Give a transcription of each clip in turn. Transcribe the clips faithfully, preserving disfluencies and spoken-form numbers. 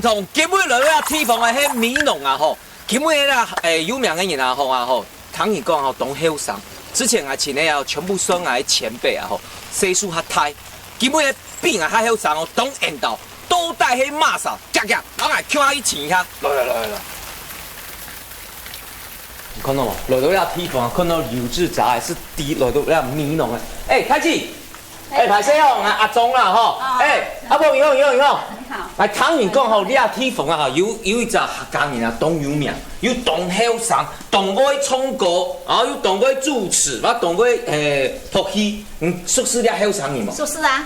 同今日來到這地方个係美濃啊吼，今日啦，誒，有名个人啊吼啊吼，聽人講吼，當後生。之前啊，請个啊，全部算𠊎前輩啊吼，歲數較大。今日个比𠊎較後生哦，當緣投，到底係麼儕？遽遽，摎𠊎共下去尋一下。來來來來來。你看到無？來到這地方，看到劉志雜，係第一來到這美濃个。誒，太子， 哎，歹勢哦，𠊎阿忠啦吼。哦。哎，阿伯，你好，你好，你好。你好。來，聽人講吼，你這地方啊，有，有一隻客家人啊，當有名，又當後生，當會唱歌，然後又當會主持，啊，當會，誒，讀戲。你熟識這後生人無？熟識啊。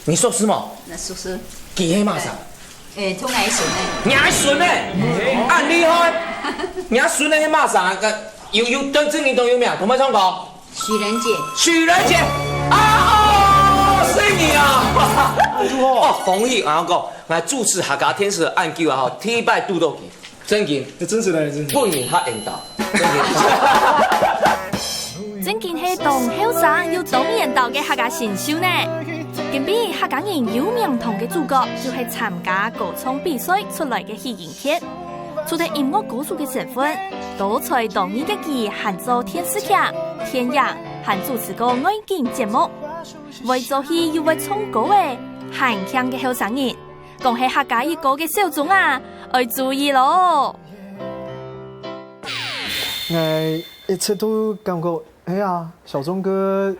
你熟識無？那熟識。佢係麼儕？ 誒，同𠊎个孫呢。你个孫呢？恁厲害！你个孫呢？係麼儕啊？有，有，當真人當有名，同𠊎唱歌。許仁傑。許仁傑。啊，哦，係你啊！哦，恭喜！𠊎講，𠊎主持客家電視恁久啊，吼，第一擺堵到佢，真經。這真實的，真實的。本人較緣投，真經。 真經係當後生又當緣投个客家新秀呢。今晡日客家人有名堂个主角，就係參加歌唱比賽出來个許仁傑。除忒音樂歌手个身份，多才多藝个佢還做電視劇、電影，還主持過外景節目。會做戲又會唱歌个，還慶个後生人，講係客家一哥个小鍾啊，愛注意咯！𠊎一直都感覺，哎呀，小鍾哥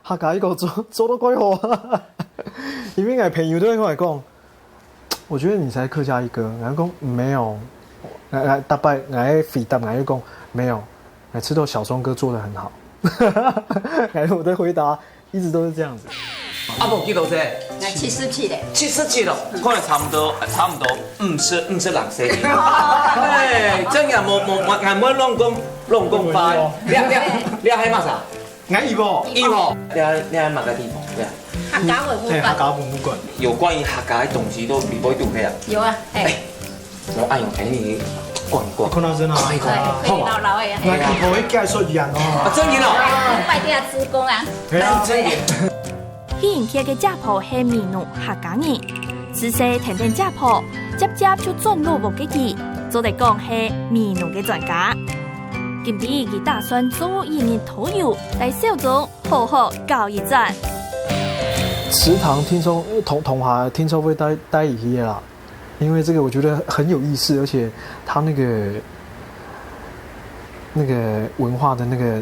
客家一哥做，做到蓋好啊。因為𠊎朋友都會跟我講，我覺得你才客家一哥。然後講，沒有，𠊎，𠊎，大伯，𠊎回答，𠊎就講，沒有，𠊎知道小鍾哥做得很好。然後我的回答一直都是這樣子。阿伯幾多歲？那七十七嘞。七十七了，看來差不多，差不多五十，五十六歲。哎，真个，無，無，無，𠊎無亂講，亂講話。你，你，你還嘛啥？ 𠊎姨婆。姨婆，你愛，你愛麼个地方？對啊。客家文物館。嘿，客家文物館。有關於客家个東西都你會堵係啊？有啊，嘿。哎，我愛用，哎，你逛一逛。看到真的啊。逛一逛，哎，好不好？老老的，嘿啊。𠊎姨婆會介紹人哦。啊，真的哦。拜託志工啊。嘿啊。真的。許仁傑个姐婆係美濃客家人，自細跈等姐婆，輒輒就轉老屋个佢，做得講係美濃个專家。 今晡日佢打算做一日導遊，帶小鍾好好搞一轉。池塘聽說，同，同學聽說會帶，帶一夜啦，因為這個我覺得很有意思，而且它那個，那個文化的那個，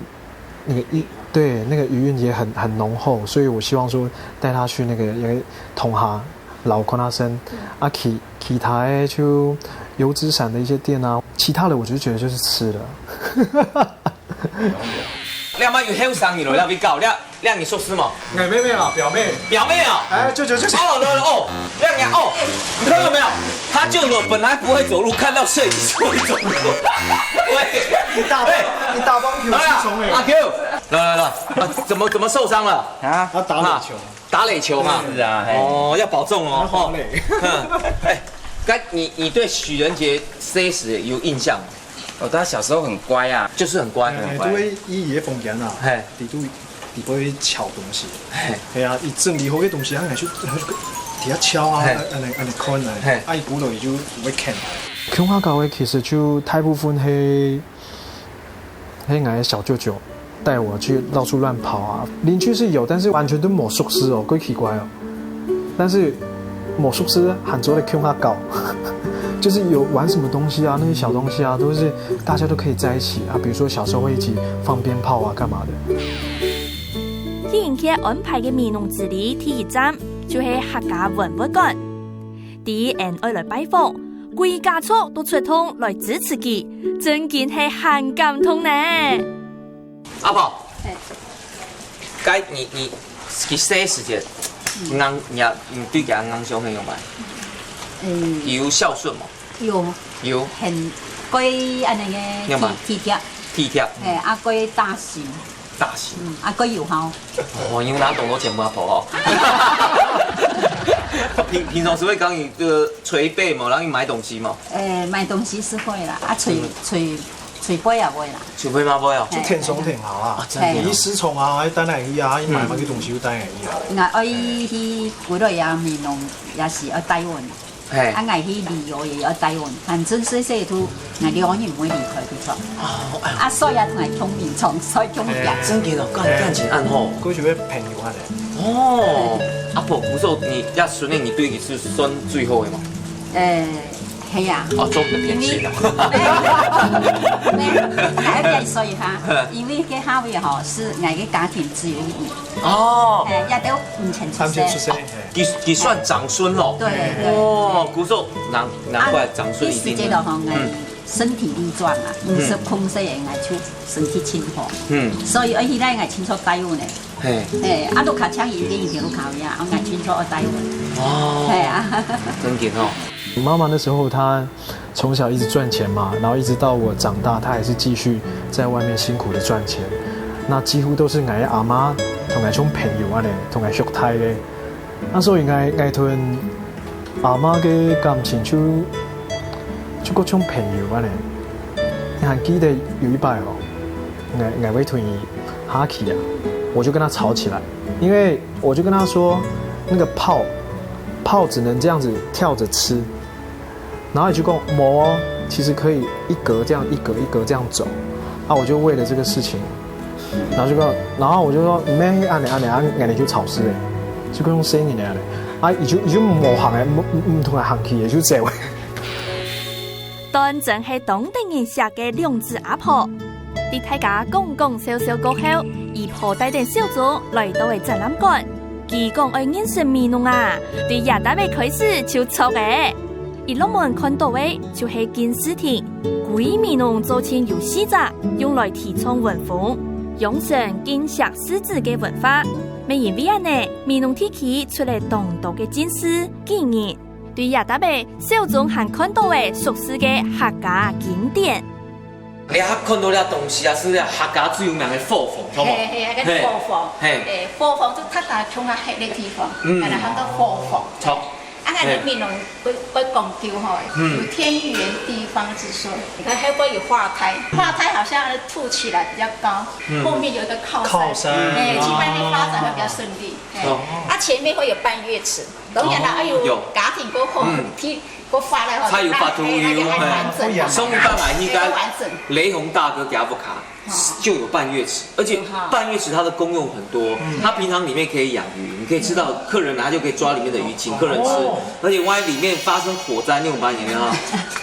那個意，對，那個餘韻也很，很濃厚，所以我希望說帶他去那個，因為同學 老看下先。啊，其，其他的就油紙傘的一些店啊，其他的我就覺得就是吃了。你阿媽有後生人咯，你比較，你，你你熟識無？哎，妹妹啦，表妹。表妹啊？哎，舅舅，舅舅。哦，對，對，哦，你看，你看，哦，你看到沒有？他舅舅本來不會走路，看到攝影師會走路。喂，你大，喂，你大幫手，好啦，阿Q，來來來，啊，怎麼，怎麼受傷了？啊？他打壘球。 打壘球哈。是啊，嘿。哦，要保重哦，要防壘。吼。嗯，哎，該你，你對許仁傑細時有印象嗎？哦，他小時候很乖啊。就是很乖。哎，都會伊个房間啊，嘿。裡肚，裡背會敲東西。嘿。哎呀，伊整理好个東西，啊，就，就底下敲啊，嘿。啊，恁樣，恁樣看啊，嘿。啊，伊骨頭伊就會看。共下搞个其實就大部分係 係𠊎个小舅舅帶我去到處亂跑啊。鄰居是有，但是完全都無熟識哦，怪奇怪哦。但是無熟識還做得共下搞，就是有玩什麼東西啊，那些小東西啊，都是大家都可以在一起啊。比如說小時候會一起放鞭炮啊，幹嘛的。許仁傑安排个美濃之旅第一站，就係客家文物館。 知恩愛來拜訪，歸家族都出動來支持佢，真經係還感動呢！阿婆，嘿。該你，你，佢細時節，嗯。恁樣，你，你對佢恁樣印象係仰般？嗯。有孝順無？有。有。很，佢恁樣个仰般？體，體貼。體貼。嘿，啊，佢大心。 大心。嗯，啊，佢有吼。哦，因為拿當多錢分阿婆哦。平，平常時會幫你這個捶背嘛，然後你買東西嘛。誒，買東西是會啦，啊，捶，嗯。捶，捶背也會啦。捶背嘛會哦。嘿，就挺爽挺好啊。啊，真的哦。嘿。你失寵啊，還帶來去啊，你買麼个東西又帶來去啊。嗯。那愛去古瑞啊，美濃也是愛帶穩。嘿。啊，𠊎去旅遊也愛帶阮，反正細細都，𠊎兩個人毋會離開，對錯？哦，哎喲。啊，所以啊，同𠊎共眠床，所以共病。真个哦，感，感情恁好。過去个朋友啊咧。哦，阿婆，毋錯，你這孫仔，你對佢係算最好个嘛？呃，係啊。哦，做你个偏心啊。因為，因為，還要再說一下，因為這下位吼，係𠊎个家庭只有一個。哦。哎，也都五千出生。三千出生，嘿。 佢，佢算長孫咯。對，對，哦，對。故所，難，難怪長孫一定。啊，第四節了吼，嗯。𠊎身體力壯啊，嗯。五十公歲个，𠊎就身體真好。嗯。所以，而且呢，𠊎清楚帶有呢。嘿。嘿，啊，都卡枪已經有點卡呀，啊，𠊎清楚帶有。哦。嘿啊。真个哦。妈妈那时候她从小一直赚钱嘛，然后一直到我长大，她还是继续在外面辛苦的赚钱。那几乎都是𠊎阿妈同𠊎像朋友恁呢，同𠊎畜大个。 啊，所以𠊎，𠊎同阿妈个感情就，就較像朋友恁呢。你還記得有一擺哦，𠊎，𠊎會同佢客氣啊，我就跟他吵起來，因為我就跟他說，那個炮，炮只能這樣子跳著吃， 然後佢就講，無哦，其實可以一格這樣，一格一格這樣走。啊，我就為了這個事情，然後就講，然後我就說，毋係恁呢，恁呢，啊，恁呢就吵事咧，就用聲音咧，啊，佢就，佢就無行咧，毋，毋，毋同𠊎行去咧，就走咧。端正係當得人惜个兩子阿婆。在大家講講笑笑過後，姨婆帶等小鍾來到个展覽館。佢講愛認識美濃啊，對這搭仔開始就著咧。 一落門看到个就係敬字亭，歸美濃做盡有四隻，用來提倡文風，養成敬惜世子个文化。乜因為恁呢，美濃地區出了當多个進士、舉人，對這搭仔小鍾還看到个熟事个客家經典。 哎呀，看到這東西啊，係這客家最有名个伙房，著無？嘿，嘿，該个伙房，嘿。嘿，伙房就大家共下歇个地方，嗯。該个喊做伙房。著。啊，𠊎等美濃會，會講究吼，嗯。有天圓地方之說。你看後背有畫胎，畫胎好像凸起來比較高，嗯。後面有一個靠山。靠山。哎，啊。去外面發展會比較順利。哎，哦。啊，前面會有半月池。 當然啦，哦，哎喲，有。家庭過後，嗯。去，過發了吼，才有法度有，哎，哎，哎，完整，哎。上一擺來那個完整。雷洪大哥家屋下，哦。就有半月池，而且半月池它的功用很多，嗯。它平常裡面可以養魚，你可以吃到客人來，它就可以抓裡面的魚，請客人吃，哦。而且萬一裡面發生火災，你有發現沒有？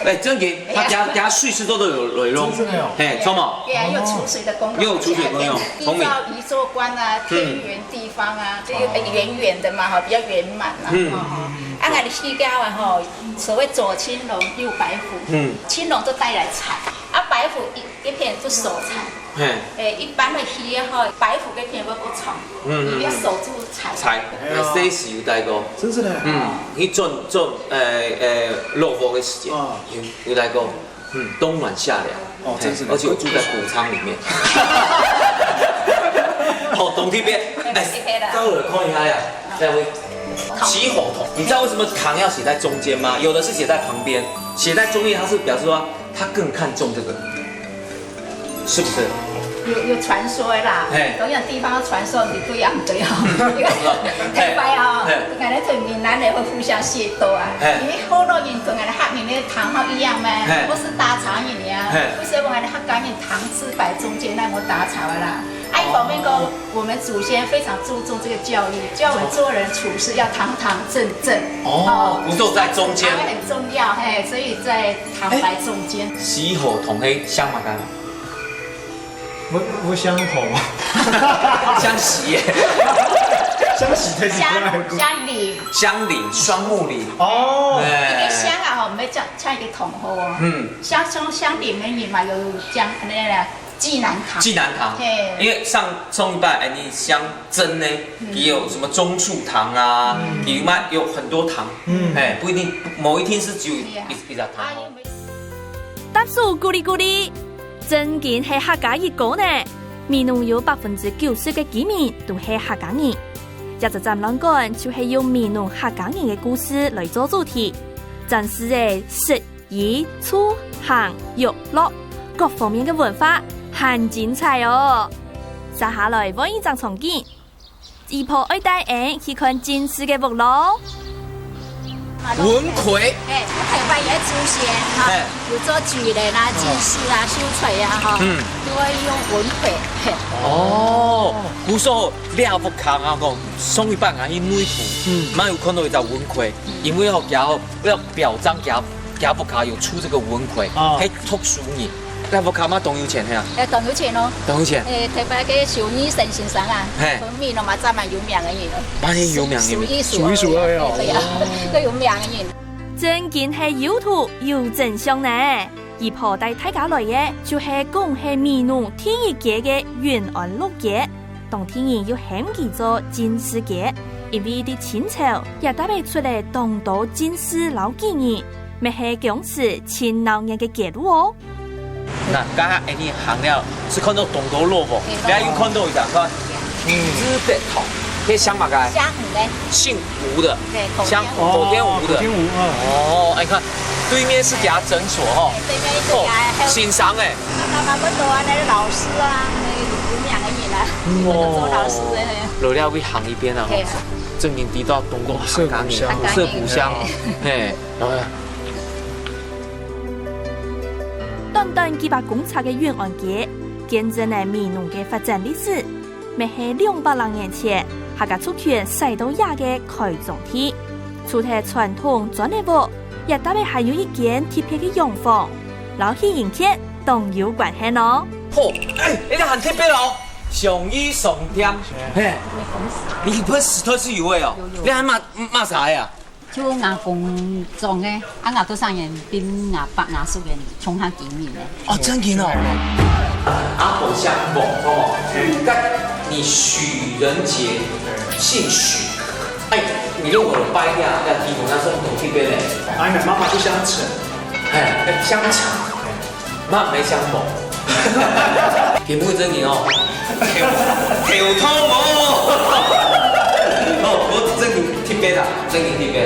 哎，真的，它等下，等下隨時都有雷洪，真的哦。嘿，著無？也有儲水的功能，又有儲水功用，聰明。依照一座關啊，嗯。天圓 地方啊，就有，呃，圓圓的嘛，吼，比較圓滿啦，嗯。吼，吼。啊，𠊎等四界啊，吼，所謂左青龍，右白虎。嗯。青龍就帶來財，啊，白虎一，一片就守財。嘿。哎，一般个魚啊，吼，白虎該片會較長，嗯，嗯，嗯。你要守住財。財，哎呀。該細時有帶過。真是的。嗯，去做，做，呃，呃，落雨个時節，哦。有，有帶過。 嗯，冬暖夏涼。哦，真是的。嘿，而且我住在穀倉裡面。好，懂這邊。哎，高爾看一下呀，在位。洗火桶，你知道為什麼桶要寫在中間嗎？有的是寫在旁邊，寫在中間，它是表示說他更看重這個，是不是？有，有傳說的啦，嘿。有種地方的傳說，毋知對啊，毋對啊。因為，嘿。坦白啊，嘿。𠊎等同閩南人會互相械鬥啊，嘿。因為福佬人同𠊎等客人个桶號一樣咩？嘿。毋係打茶人啊，嘿。毋係講𠊎等客家人桶是擺中間，該無打茶个啦。啊，一方面講，哦。我們祖先非常注重這個教育，教我們做人處事要堂堂正正。哦，哦。不坐在中間。茶很重要，嘿，所以在 桶擺中間。欸，洗火桶係鑲麼个？𠊎，𠊎鑲火。鑲屎仔。鑲屎仔係另外一個。鑲，鑲鈴。鑲鈴，雙木鈴。哦。欸。一個鑲啊吼，毋係鑲，鑲一個桶仔哦。嗯。鑲，像鑲鈴个人嘛，有鑲，那個啦，濟南桶。濟南桶。嘿。因為上，上一擺，欸，你鑲針呢，嗯。也有什麼中樹桶啊，嗯。也有嘛，有很多桶。嗯。欸，不一定，無一定係只有一，對啊。一，一隻桶哦。啊，因為 搭手咕哩咕哩，正經係客家一哥呢！美濃有百分之九十个居民都係客家人。這隻展覽館就係用美濃客家人个故事來做主題，展示个食、衣、住、行、娛樂各方面个文化，還精彩哦！接下來換一隻場景， 姨婆愛帶𠊎去看進士个屋囉。文魁。哎，頭擺个祖先哈，嘿。有做舉人啊、進士啊、秀才啊，哈，嗯。都會用文魁。嘿。哦，故所這屋下啊，講上一擺啊，去內埔，嗯。嘛有看到一隻文魁，因為吼，佢愛表彰佢，佢屋下有出這個文魁，哦。係讀書人。 該屋下嘛當有錢係啊？哎，當有錢哦。當有錢。哎，頭擺个蕭義成先生啊，嘿。分明咯嘛，真蠻有名个人哦。蠻有名个人。數一數二。數一數二哦。對啊，最有名个人。正經係有圖有真相呢！佢抱帶大家來个，就係講係美濃第一街个永安六街。 當地人又喊佢做進士街，因為在清朝，這搭仔出來當多進士摎舉人，乜係當時盡鬧熱个街路哦。那剛剛哎，你行了，是看到當多路無？嘿，你還有看到一隻，看，嗯。紫竹頭，該姓麼个？姓吳个。姓吳个，對，姓口天吳个。哦，口天吳，嗯。哦，哎，看，對面是佢个診所吼。對，對面一直哦，有，還有先生哎。 差不多啊，該個老師啊，該個有名个人啊，哦。做老師个。落了會行一遍啊，吼。嘿啊。正經知到當多客家人，客家人。客家人。嘿，哎呀。短短幾百公尺个永安街，見證了美濃个發展歷史。 乜係兩百零年前，客家族群徙到這个開宗地。除忒傳統磚仔屋，這搭仔還有一間特別个洋房，摎喜迎客當有關係哦。吼，哎，這還特別哦，上衣商店，嘿，你本事都是有个哦，有，有。你還麼麼儕个啊？ 就吾公種个，啊，吾多儕人分吾伯、吾叔人共下經營个。哦，正經哦。阿婆姓黃，哦，該你許仁杰，姓許。哎，你如果有拜這，該地方那是很特別嘞。哎呀，媽媽不姓陳。哎，姓陳。 嘛毋係姓黃。今晡日正經哦，頭，頭痛哦。哦，𠊎正經特別啊，正經特別。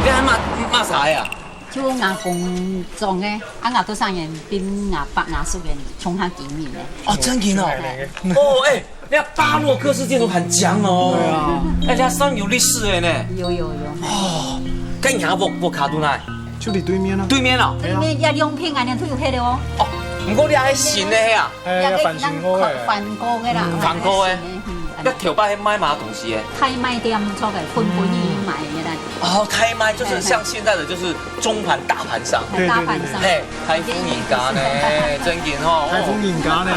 你還麼麼儕啊？ 就吾公種个，啊，吾多儕人分吾伯、吾叔人共下經營个。哦，正經哦。哦，哎，那巴洛克式建築很強哦。對啊。哎，這算有歷史个呢。有，有，有。哦，該若屋，屋下在哪？就在對面啊。對面哦。對面這兩片啊，恁樣都有彼个哦。哦，毋過你還新个係啊？哎，這个翻新好个。翻，翻過个啦，嗯，翻過个。翻新个，嗯。該頭擺係賣麼个東西个？大賣店做个，分，分你賣个啦。 哦，大賣就是像現在的，就是中盤大盤商。對，對，對，對。大盤商。嘿，大富人家呢，正經吼。大富人家呢。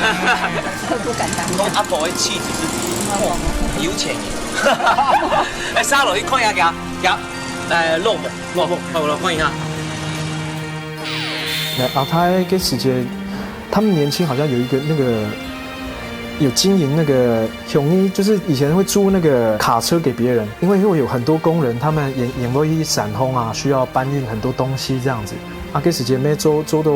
不敢當。講阿婆个氣質是，哦，有錢人。哎，下落去看一下，給他，給他，哎，落幕，落幕，好，我來看一下。那阿太該時節，他們年輕好像有一個那個，有經營那個 容易就是以前會租那個卡車給別人，因為會有很多工人，他們也，也會去散風啊，需要搬運很多東西這樣子。啊，該時節乜做，做到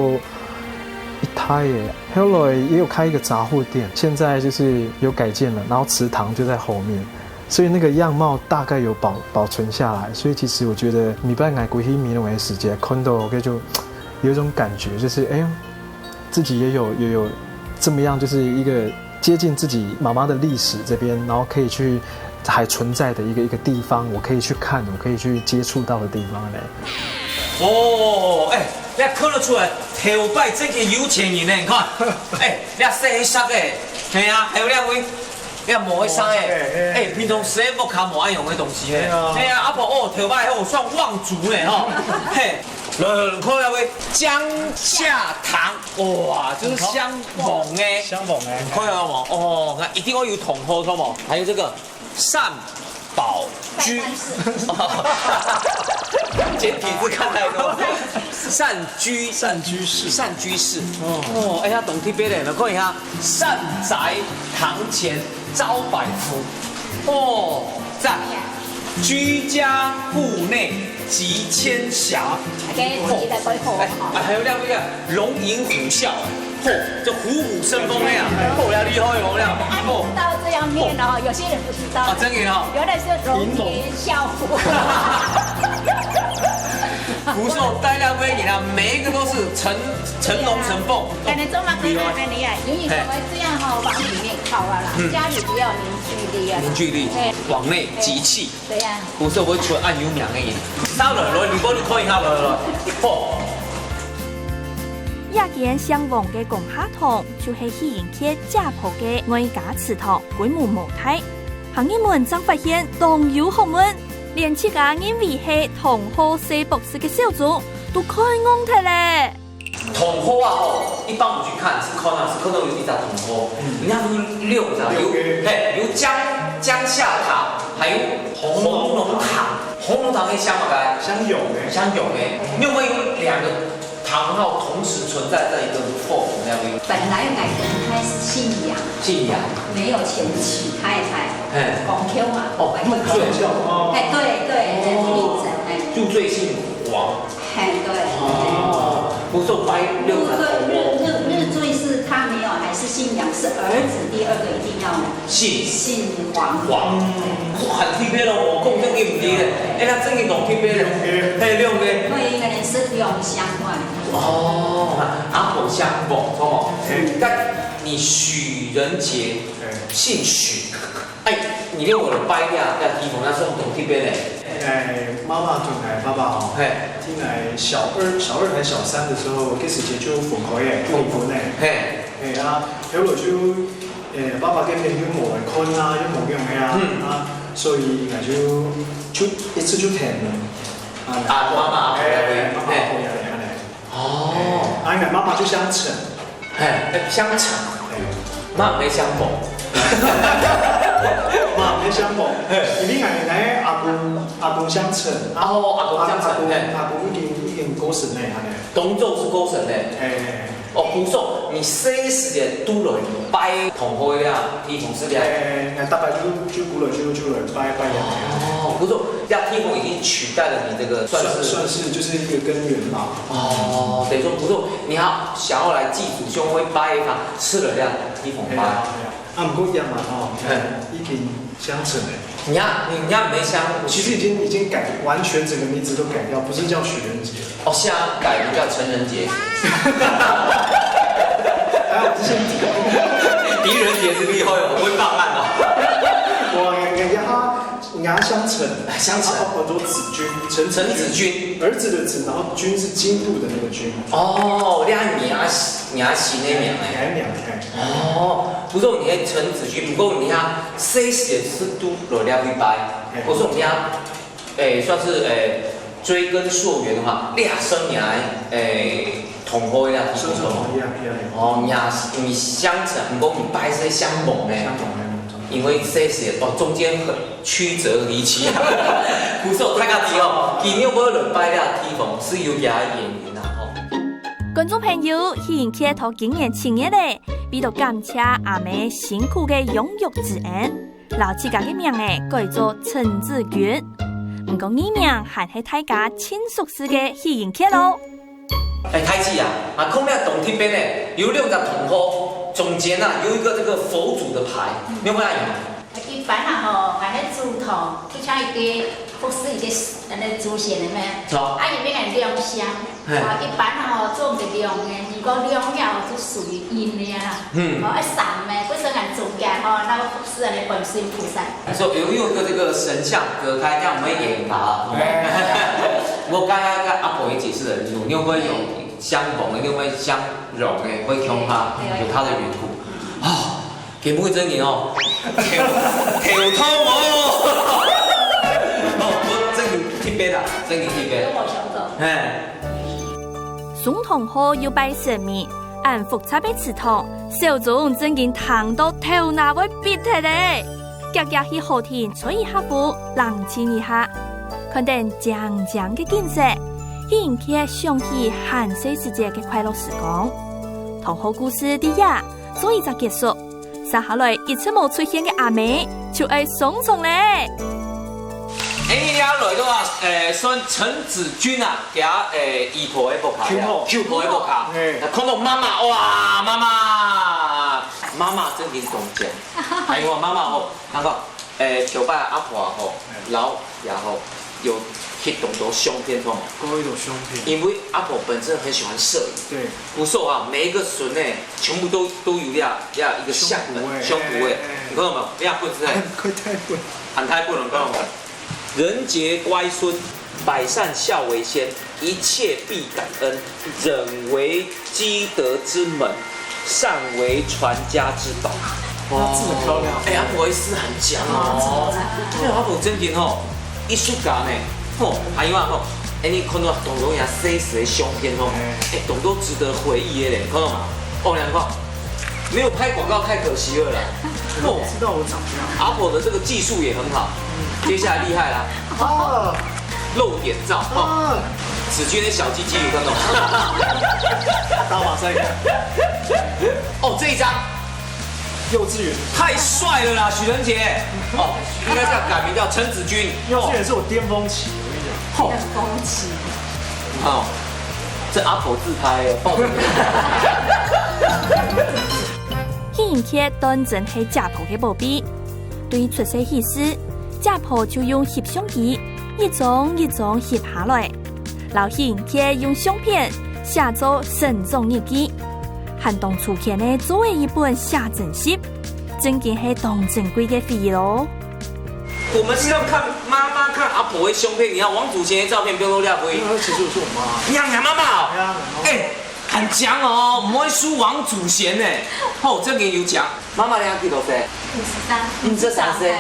一大堆耶。後來也有開一個雜貨店，現在就是有改建了，然後祠堂就在後面，所以那個樣貌大概有保，保存下來。所以其實我覺得，每擺𠊎歸去美濃个時節，看到該就有一種感覺，就是，哎呀， 自己也有，也有這麼樣，就是一個接近自己媽媽的歷史這邊，然後可以去還存在的一個，一個地方，我可以去看，我可以去接觸到的地方呢。哦，哎，你看得出來，頭擺正經有錢人呢，你看，哎，你細細个，係啊，還有兩位，你無一雙哎，哎，平常時節屋下無愛用个東西嘿，係啊。係啊，阿婆哦，頭擺哦，算望族呢吼，嘿。 來，來，來，看下位，薑下糖，哇，就是姓黃个。姓黃个。看下無？哦，該一定愛有同好，看無？還有這個善寶居，簡體字看太多。善居，善居士。善居士。哦。哦，哎呀，當特別个，來看一下，善宅堂前招百福。哦，讚。 居家戶內集千祥。OK，自己再過一口。哎，啊，還有另外一個龍吟虎嘯，嚯，這虎虎生風那樣，嚯，厲害哦，那樣，啊，你知道這樣念的哦，有些人不知道。啊，真的哦。原來是龍吟嘯虎。福寿帶那位你看，每一个都是成成龙成凤。可能做妈妈那边你啊，因为稍微这样哈，往里面靠啊啦，嗯，家里比较有凝聚力啊啦。凝聚力，对，往内集气。对呀。福寿会出按有名的人，上来来，你帮你看一下，来来来，嚯！夜间姓黃个公下堂，就係喜迎客姐婆个外家祠堂，规模無大。行入門正發现當有學問，連自家認為係同學細博士个小鍾都看戇忒咧。同學啊吼，一般我们去看是看到是看到有一只同學，嗯，人家是六只，有六个，嘿，有江江夏堂，还有弘农堂，弘农堂跟香港来相拥的，相拥的，另外有两个堂号同时存在在一个 form 那边。本来我们应该是姓杨，姓杨，没有钱娶太太，嘿，黄 Q 嘛，哦，入赘，哦，哎，对对，在平城，哎，入赘姓王，哎，对，哦，不是拜六个入赘入入入赘是他没有，还是姓杨，是儿子第二个一定要姓姓王，王，很特别咯，我讲这个唔知咧，哎，那真个讲特别咧，嘿，两个，因为应该是两相关。 哦，阿婆姓王，好无？嗯，但你许仁杰，嗯，姓许，哎，你连我都拜呀，要提防那是同特别嘞。哎，妈妈同埋爸爸吼，嘿，听来小二、小二还是小三的时候，开始就分开耶，不离婚耶。嘿，哎啊，后来就，哎，爸爸跟朋友无来看啊，又无用的啊，嗯，啊，所以应该就就一直就谈了。啊，妈妈，哎，妈妈，哎，哦，啊，应该妈妈就姓陈，嘿，姓陈，妈没姓王，妈没姓王，因为俺俺阿公阿公姓陈，哦，阿公姓陈，阿公阿公已经已经过身了，安尼，当初是过身的，哎，哦，不错，你生死的都来拜同学呀，你同事的，哎，那大概就就过来就就来拜拜呀，哦，不错，那地方已经取代了你这个算是算算是就是一个根源嘛，哦，等于说不错，你要想要来祭祖先会拜一番，吃了这样地方拜。啊，毋过一样嘛吼，已经姓陈了。你看，你看没姓，其实已经已经改，完全整个名字都改掉，不是叫许仁杰了。哦，姓改名叫陈仁杰。还有这些敌人杰是厉害哦，不会办案哦。我我我他 人家姓陈，姓陈，他叫做子君，陈陈子君，儿子的子，然后君是京都的那个君。哦，你看你阿你阿喜那名哎，你阿名哎。哦，不过你看陈子君，不过你看谁写是都罗亮一拜，我说你看，哎，算是哎追根溯源的话，你阿生你哎同学呀，是不是？哦，你阿你姓陈，不过你拜是姓王呢，姓王呢，因为谁写哦中间很 曲折离奇啊。不错，大家知哦，今日我來拜這地方是有佢个原因啦吼。觀眾朋友，喜迎客到今年七月咧，為著感謝阿姆辛苦个養育之恩，摎自家个名仔改做陳子君。毋過藝名還係大家盡熟悉个喜迎客咯。哎，大姊啊，啊，看這當特別呢，有兩隻同學，中間啊有一個這個佛祖的牌，你有看到有嗎？ 一般啊吼，𠊎个祖堂，就像一个服侍一个，呃，祖先个咩？好。啊，因为𠊎兩姓，嘿。啊，一般啊吼，做毋得兩个，如果兩个吼，就屬於陰个啦。嗯。哦，愛三个，本身𠊎中間吼，那个服侍个觀世音菩萨。所以有用一个这个神像隔开，这样我们也打。哎。我刚刚跟阿婆也解释了很清楚，你有没有用相逢的，你有没有相融的，会恐怕有它的缘故。哦， 今晡日真个哦，頭頭痛哦！哦，我真个特別啦，真个特別。嘿。送堂號又拜神明，恁複雜个祠堂，小鍾真經聽到頭那會忒忒咧。遽遽去河亭吹一下風，冷靜一下。看等靚靚个景色，喜迎客想起還細時節个快樂時光。堂號故事在這，做一隻結束。 接下來一直無出現个阿姆就愛上場咧。哎，你來到啊，誒，算陳子君啊，佢誒姨婆个屋下，舅婆，舅婆个屋下，嘿。看到媽媽，哇，媽媽，媽媽真經當靚。哎，我媽媽吼，那個，誒，頭擺阿婆吼，老爺吼，有去当多相片，看嘛。搞一个相片。因为阿婆本身很喜欢摄影，对，不错啊，每一个孙呢，全部都都有呀呀一个相本，胸脯欸，胸脯欸，欸，你看到没有？你看不是？很快太笨，很太笨了，看到没有？人杰乖孙，百善孝为先，一切必感恩，忍为积德之门，善为传家之宝。哇，字很漂亮。哎，阿婆的字很强哦。对，阿婆真的吼，艺术家呢，吼，还有啊吼，哎，你看到当多人家生死的相片吼，哎，当多值得回忆的嘞，看到吗？哦，两个，没有拍广告太可惜了啦。哦，知道我长这样。阿婆的这个技术也很好，接下来厉害啦。啊，露点照哦。啊，子君的小鸡鸡有看到吗？打马赛克。哦，这一张幼稚园太帅了啦，许仁杰。哦，应该叫改名叫陈子君。幼稚园是我巅峰期，我跟你讲。哦，很风情。哦，这阿婆自拍耶，抱着你。许仁杰当真系家婆个宝贝。对出世喜事，家婆就用翕相机一张一张翕下来，老许仁杰用相片写作成长日记，还当出钱呢做了一本写真集，真经系当珍贵个回忆咯。我们是要看妈妈看阿婆的相片，你看王祖贤的照片，不要露料不？那其实我是我妈。你看你妈妈哦，哎呀，哎，很强哦，我们会输王祖贤呢。哦，这个有讲，妈妈你要几多岁？五十三，五十三岁，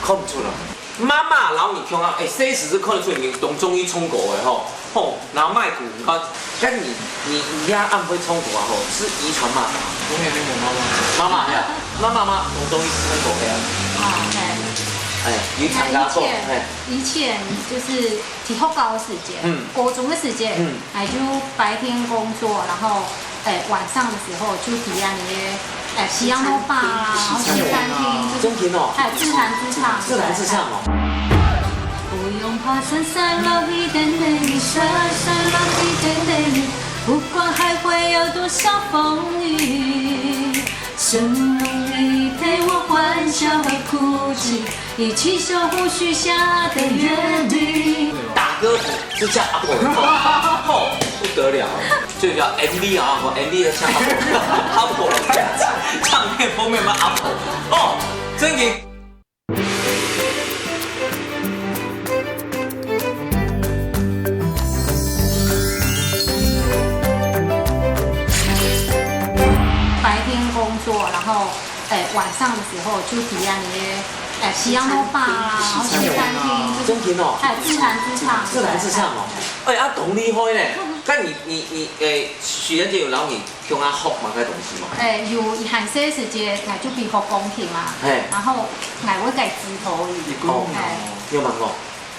看不出来。妈妈，然后你看啊，哎，这时是看得出你当中意唱歌的吼，吼，然后麦克，你看，但你你你也暗会唱歌啊吼，是遗传吗？我也没有妈妈。妈妈呀，那妈妈当中意唱歌的啊，啊，对。哎，你参加过，哎，以前就是在学校的时间，嗯高中的时间，嗯哎，就白天工作，然后哎晚上的时候就体验那些哎西洋酒吧啦，然后西餐厅，就是真甜哦，哎自弹自唱，自弹自唱哦。不用怕闪闪落雨等等你，闪闪落雨等等你，不管还会有多少风雨，生梦里陪我欢笑和哭泣，一起守护许下的约定。打歌词是叫阿婆的，哦，不得了，就叫MV啊，我MV的像阿婆，阿婆唱片封面嘛阿婆，哦，真的。白天工作，然后哎晚上的时候就体验那些哎西洋酒吧啦，然后西餐厅，真甜哦，哎自弹自唱，自弹自唱哦，哎啊，同厉害呢。那你你你，哎，许仁杰有让你听他学嘛，该东西嘛？哎，有一段时间，那就比学钢琴嘛，嘿然后哎我改指头语，哦哎，有蛮好，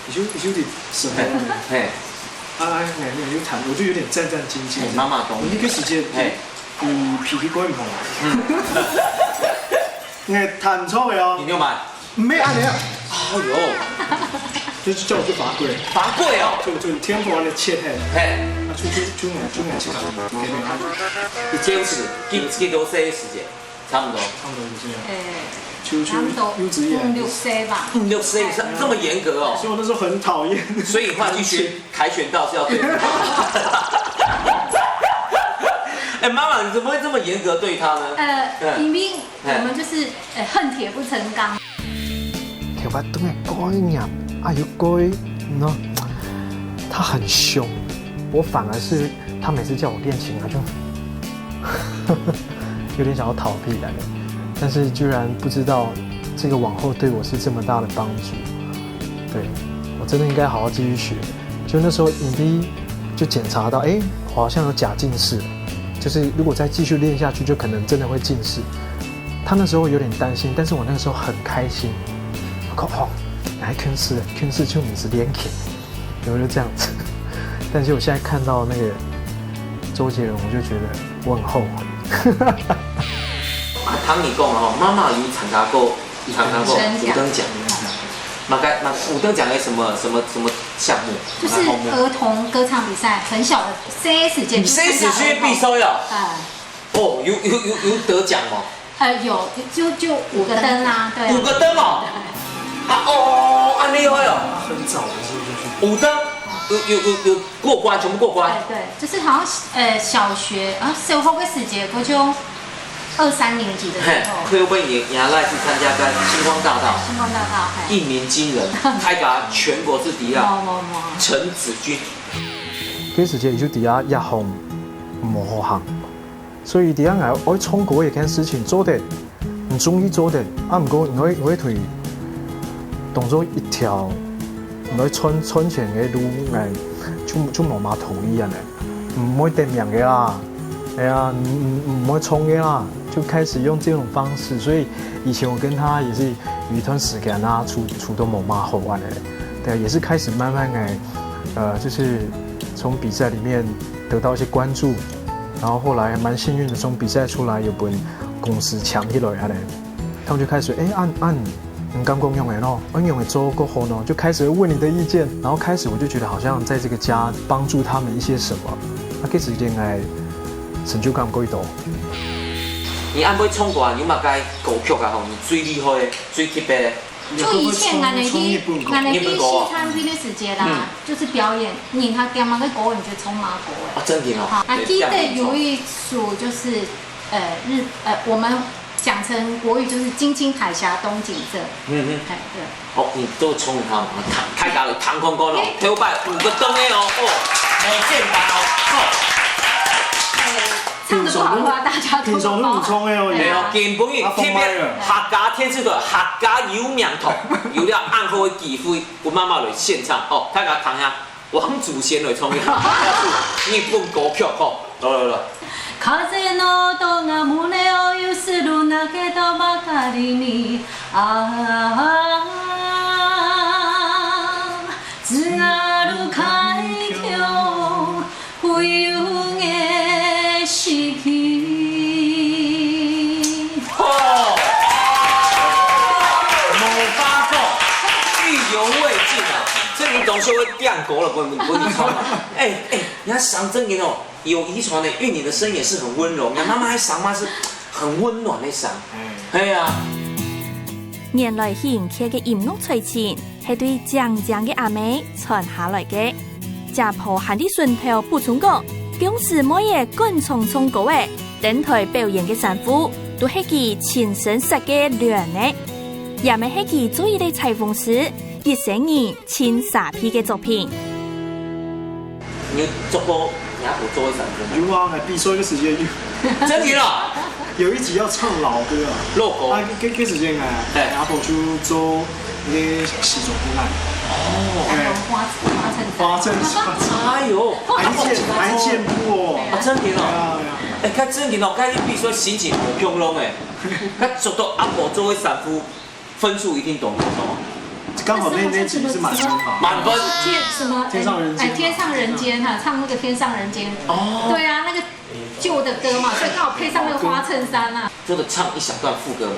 你就你就得什么？嘿，啊，哎，没有，就弹，我就有点战战兢兢。嘿妈妈懂我那个时间，嘿，嗯，脾气怪唔好。哎，弹错了哦，你有买？没啊，没有，哎呦，就是叫我去罚跪，罚跪哦，就就天赋的切黑，嘿，那出去就买就买这个，给你看，你坚持几几多岁的时间？差不多。差不多就这样，哎，就就差不多幼稚园五六岁吧。五六岁这这么严格哦，所以我那时候很讨厌。所以话去学跆拳道是要对付他。哎，妈妈，你怎么会这么严格对他呢？呃，嗯因为我们就是呃恨铁不成钢。頭髮當係該染啊，又該喏，他很凶，我反而是他每次叫我練琴啊，就有点想要逃避來了。但是居然不知道这个往后对我是这么大的帮助。对，我真的应该好好继续学。就那时候影帝就检查到，哎，我好像有假近视，就是如果再继续练下去，就可能真的会近视。他那时候有点担心，但是我那个时候很开心。我讲哦，来近视，近视就毋使練琴，我就这样子。但是我现在看到那个周杰伦，我就觉得我很后悔。啊，听你讲吼，妈妈有参加过，有参加过五等奖五等奖，嘛该嘛五等奖的什么什么什么项目？就是儿童歌唱比赛，很小的，这时间就这时间必须要哎，哦，有有有有得奖哦，呃，有就就五个灯啊，对啊。五个灯哦，啊哦，啊厉害哦，他很早的时候就去有的，有有有有过关，全部过关。对对，就是好像呃小学啊，小学的时节，我就二三年级的时嘿，候。可以问你，你还来去参加个星光大道，星光大道，嘿。一鸣惊人，开甲全国之第啊，某某某。陈子君。該時節就知影這行無好行，所以知影𠊎愛唱歌這件事情做得，毋中意做得，啊毋過𠊎𠊎對當做一條𠊎賺賺錢个路，𠊎就就無麼同意恁呢，毋會得名个啊，哎呀，毋毋毋會唱个啊，就開始用這種方式，所以以前我跟他也是有一段時間啊，處處都無麼好恁呢，對，也是開始慢慢个，呃，就是從比賽裡面得到一些關注，然後後來蠻幸運的從比賽出來有分公司搶起來恁呢，他們就開始，哎，恁恁，你感覺仰仔咯？恁仰仔做較好呢？就開始問你的意見，然後開始我就覺得好像在這個家幫助他們一些什麼，啊，該時間𠊎成就感較多。你恁會唱歌啊？你有麼个歌曲啊？吼，你最厲害的、最特別的？就以前俺们去俺们去日本歌啊西餐厅的时节啦，就是表演，你他点么个歌，你就唱么歌啊，真的哦。好，还记得有一首就是呃日呃我们讲成国语就是《金青海峡东景色》，嗯嗯。哎对。好，你都唱一下嘛，大大家来听看看咯。头摆五个灯的哦，哦，没见到哦。唱的不好的话，大家都平常都唔唱的哦，对啊没有，根本特别客家电视台客家有名堂，有了恁好的机会，我妈妈来现场哦，大家听下，王祖贤来唱一下日本歌曲吼，来来来。風の音が胸をゆする泣けたばかりにああ津軽海峡冬景色哦，无法讲，意犹未尽啊！这你总是会点歌了，不不不，你唱啊！哎哎，你看上正音哦，有遗传的，因为你的声音也是很温柔，你看妈妈的嗓嘛是很温暖的嗓，哎呀，原來喜迎客个音樂才情，係對靚靚个阿妹傳下來个。姐婆還在脣頭補充講，公司妹仔趕場唱歌仔，登台表演个衫褲，都係佢親身設計亂个。也乜係佢做一個裁縫師，一生人盡沙鼻个作品。你有做过你阿婆做的衫褲吗？有啊，還比賽个時間有，真的啦，有一集要唱老歌啊，老歌啊，該該時間啊，哎阿婆就做那個西裝褲啊，哦，哎，花花衬衫。花衬衫，哎呦，還剪還剪布哦，啊，真的對哦。啊對啊，哎，看真的哦，看你比赛心情好漂亮哎，看做到阿婆做的衫褲，分数一定懂多少？剛好那那集是滿分吧，满分。天什么？天上人间哎，天上人间哈，唱那个天上人间。哦，对啊，那个旧的歌嘛，所以刚好配上那个花衬衫啊。做得唱一小段副歌嘛。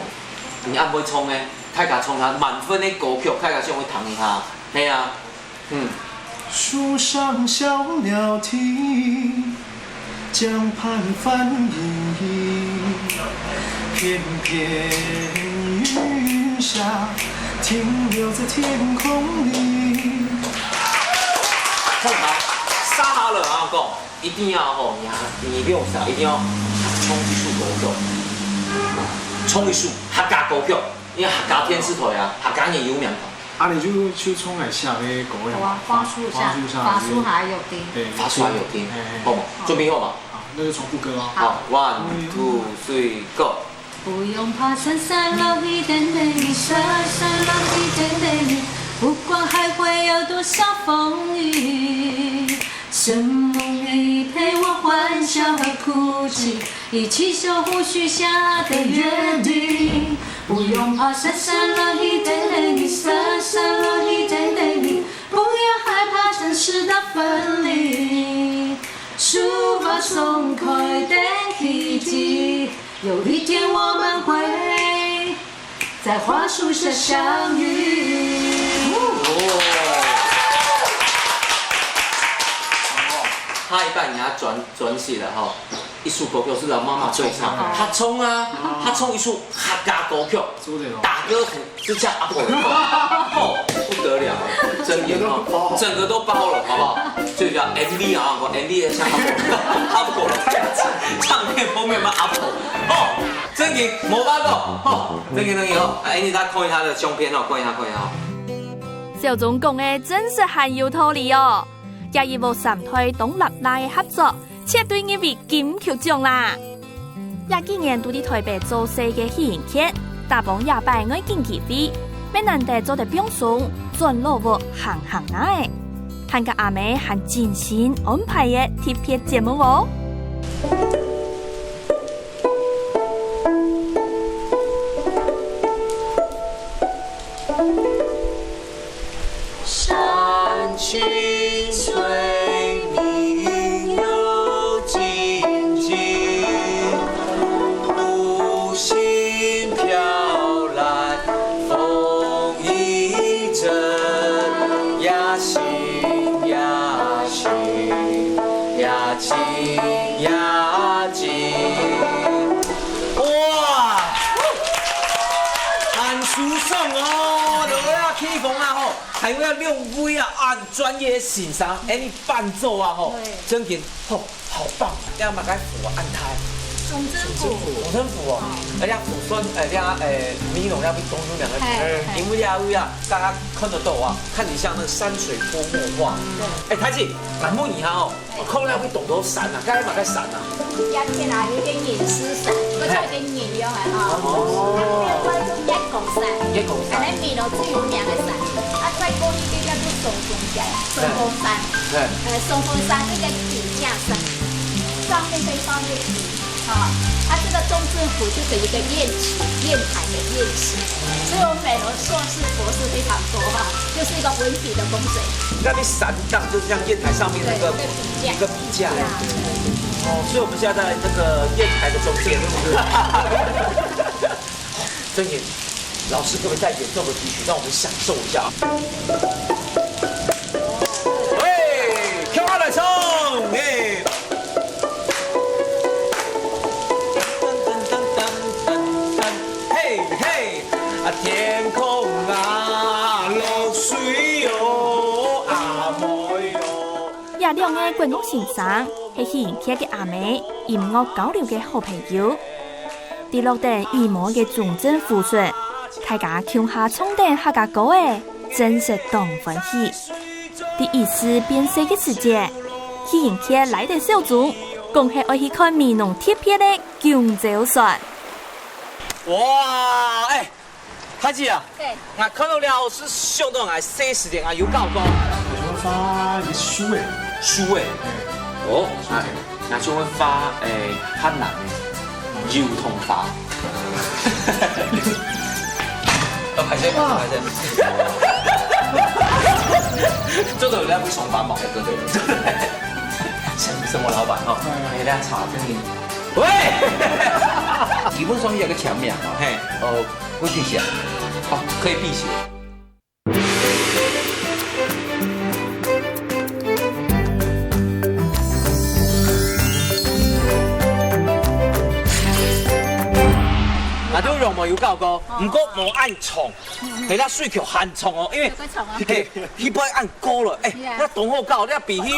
你阿妹唱呢？大家唱下满分的歌曲，大家想要听一下。系啊，嗯。树上小鸟啼，江畔帆影，片片云霞停留在天空里。唱好，沙哈了啊，讲一定要吼，你你不用啥，一定要唱一首歌曲，唱一首客家歌曲，因为客家电视台啊，客家人有名堂。啊，你就就唱來下个歌呀，花花树下，花树下花树下有听。对，发出来有听嘿嘿，好吗？准备好吗？好，那就从副歌哦。好，one two three go。不用爬山山落去等等你，山山落去等等你，不管还会有多少风雨，什么愿意陪我欢笑和哭泣，一起守护许下的约定。不用爬山山落去等等你，山山落去等等你，不要害怕城市的分离。树把松开等奇迹，有一天我们会在花树下相遇。下一半你要转转起了哈。一首歌曲是老媽媽最唱，客庄啊，客庄一首客家歌曲，打歌服是唱阿婆的歌，哦，不得了，真的哦，整个都包了，好不好？最主要MV啊，我MV也像阿婆，阿婆唱，唱片封面嘛阿婆，哦，真的没办法，哦，真的真的哦，哎，你再看一下他的相片哦，看一下看一下哦。小鍾講个真實還有道理哦，這一屋三代當合拉个合作， 絕對入圍金曲獎啦！這幾年都在台北做事个喜盈傑，打幫這擺愛緊機會，乜難得做得放鬆，轉老屋行行啊仔。還佮阿姆還精心安排个特別節目哦。 山青翠綠又青青，湖心飘蓝風一陣，呀行呀行，呀行呀行。哇！恁舒爽哦，落來啊，起風啊吼！ 還有這兩位啊，恁專業个先生，恁樣伴奏啊吼，對。真經吼，好棒啊！這麼个湖啊，恁大。中正湖。中正湖哦，嗯。而且湖算，呃，這，呃，美濃那邊東南兩個湖，嘿，嘿。因為這位啊，大家看得到啊，看起像那山水潑墨畫。對。哎，太子，俺問你哈哦， 哦，看了會當多山啊，該麼个山啊？這片啊，有一個隱士山，這叫一個隱陽啊，吼。哦。啊，這個叫月光山，月光山。啊，美濃最有名个山。啊，再過去這叫做松峰山，松峰山。嘿。呃，松峰山這個底下山，上面可以放月餅。 啊，啊，這個中正湖就是一個硯池，硯台的硯池，所以我們美濃碩士、博士非常多哈，就是一個文體的風水。那你山頂就是像硯台上面那個，對，一個筆架。一個筆架。對啊。哦，所以我們現在在那個硯台的中間。真的，老師可不可以再演奏個幾曲，讓我們享受一下？喂，跳下來唱，耶！ 嘿嘿，啊，天空啊，落水喲，阿妹喲。這兩個國樂先生係喜盈傑个阿姆，音樂交流个好朋友。在落等雨毛个中正湖脣，大家共下唱等客家歌仔，真實當歡喜。 第一次變細个時節，喜盈傑拉等小鍾，講係愛去看美濃特別个弓蕉船。哇，哎，太子啊，對。𠊎看到了，係想到𠊎細時節𠊎有搞過。我發一樹誒。樹誒。哦，哎。 那就會發，欸，漢南的油桐花。啊，歹勢，歹勢。這個有在不上班嘛？對，對，對。像什麼老闆哈？欸，那茶這裡。喂！基本上有個簽名嘛。嘿。呃，不避嫌。好，可以避嫌。 𠊎都用無有搞過，毋過無恁長，係啦，水球還長哦，因為有夠長啊。嘿，佢會恁高了，哎，係啊。那當好搞，那比去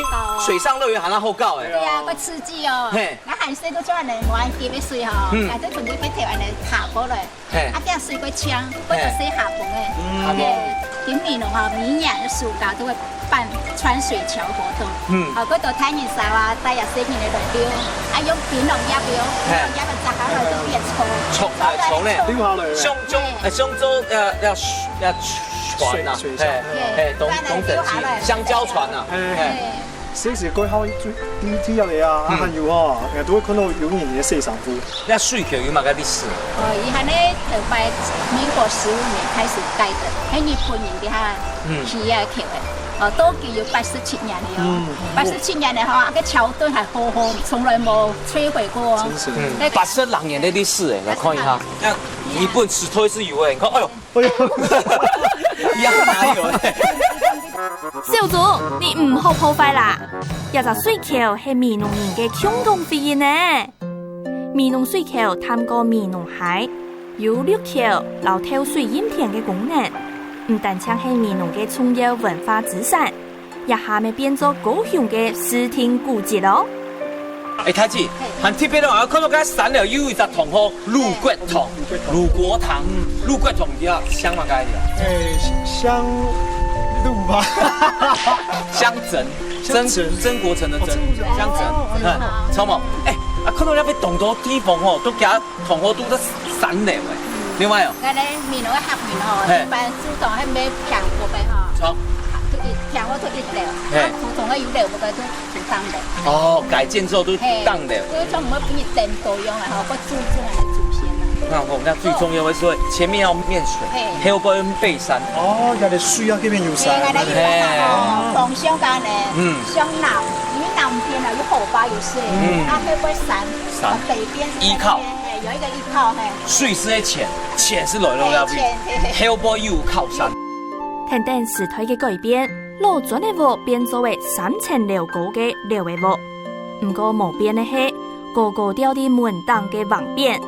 水上樂園還要好搞哎。對啊，會刺激哦。嘿。那海水都出來，無恁急个水吼，嗯。反正從這邊頭恁樣爬過來。 嘿。啊，這水過清，過到洗下風誒。嗯。嘿，今年咯吼，每年个暑假都會辦穿水橋活動。嗯。吼，過到大人燒啊，帶下細人仔來溜，啊，用檳榔葉哦，嘿。檳榔葉个摘下來就變蔥，蔥，哎，蔥呢？溜下來。香蕉，嘿。哎，香蕉，呃，要，要船啊，水，水上。嘿，嘿，懂，懂得，香蕉船啊，嘿。嘿。 細時該下最，最，最入來啊，嗯。還有吼，也都會看到有人个洗衫褲。那水球有麼个歷史？哦，佢還呢，頭擺民國十五年開始蓋的，係日本人在下，嗯。起啊起的。哦，到今有八十七年了哦。嗯。八十七年了吼，啊，該橋墩還好好，從來無摧毀過哦。真是。嗯，那個八十六年个歷史誒，來看一下。八十六年。那日本時代係有誒，你看，哎喲，哎喲。也哪有誒？小鍾，你毋好破壞啦！這隻水溝係美濃人个共同回憶呢。美濃水溝淡過美濃溪，有綠溝摎透水蔭田个功能，毋單淨係美濃个重要文化資產，這下乜變做高雄个市定古蹟哦。 哎，大姊，還特別哦，看到該山了，有一隻堂號魯國堂，魯國堂，魯國堂，你知道姓麼个个啊？哎，姓魯吧？姓曾，曾，曾國城的曾，姓曾，嗯，著無？哎，啊，看到該邊當多地方吼，都加堂號都在山了哎。另外哦，該呢，美濃个客人吼，嘿，一般主動還沒聽過个吼，著，聽過都一樓，嘿，啊，普通个有樓，不過都 就當樓。哦，改建之後都當樓。嘿，所以就毋會變成多樣啊，吼，不注重啊，祖先啊。那我們那最重要的是前面要面水，嘿，後背要背山。哦，這裡水啊，這邊有山。嘿，嘿，哦，方向感呢，嗯，向南，因為南邊啊有河壩有水，嗯，啊，後背山，山，北邊是依靠，嘿，有一個依靠，嘿。水是在淺，淺是來到那邊，嘿，淺，嘿，嘿。後背又靠山。跈等時代个改變， 老磚个屋變做个三層樓高个樓个屋。毋過無變个係，高高吊在門頂个橫匾。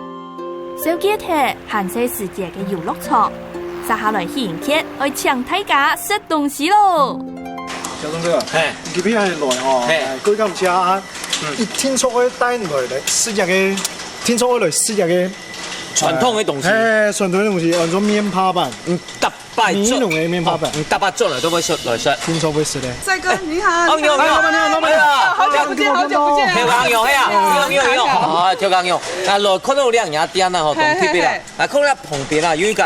燒尞忒還細時節个遊樂場，接下來喜迎客愛請大家食東西咯！小鍾哥，嘿，你今日來吼，嘿，哎，過感謝啊！嗯，一定著愛帶來來食這個，定著愛來食這個傳統个東西，嘿，傳統个東西，安到面帕粄。嗯，特 拜做，美濃个面帕粄。哦，你逐擺做來都會食，來食。定著會食个。帥哥，你好，哦，你好，你好，你好，你好，你好。哎呀，好久不見，好久不見。頭殼肉，哎呀，你好，你好，你好。啊，頭殼肉。啊，來，看到這兩家店啊，吼，嘿，當特別啦。嘿，嘿。啊，看到旁邊啊，有一個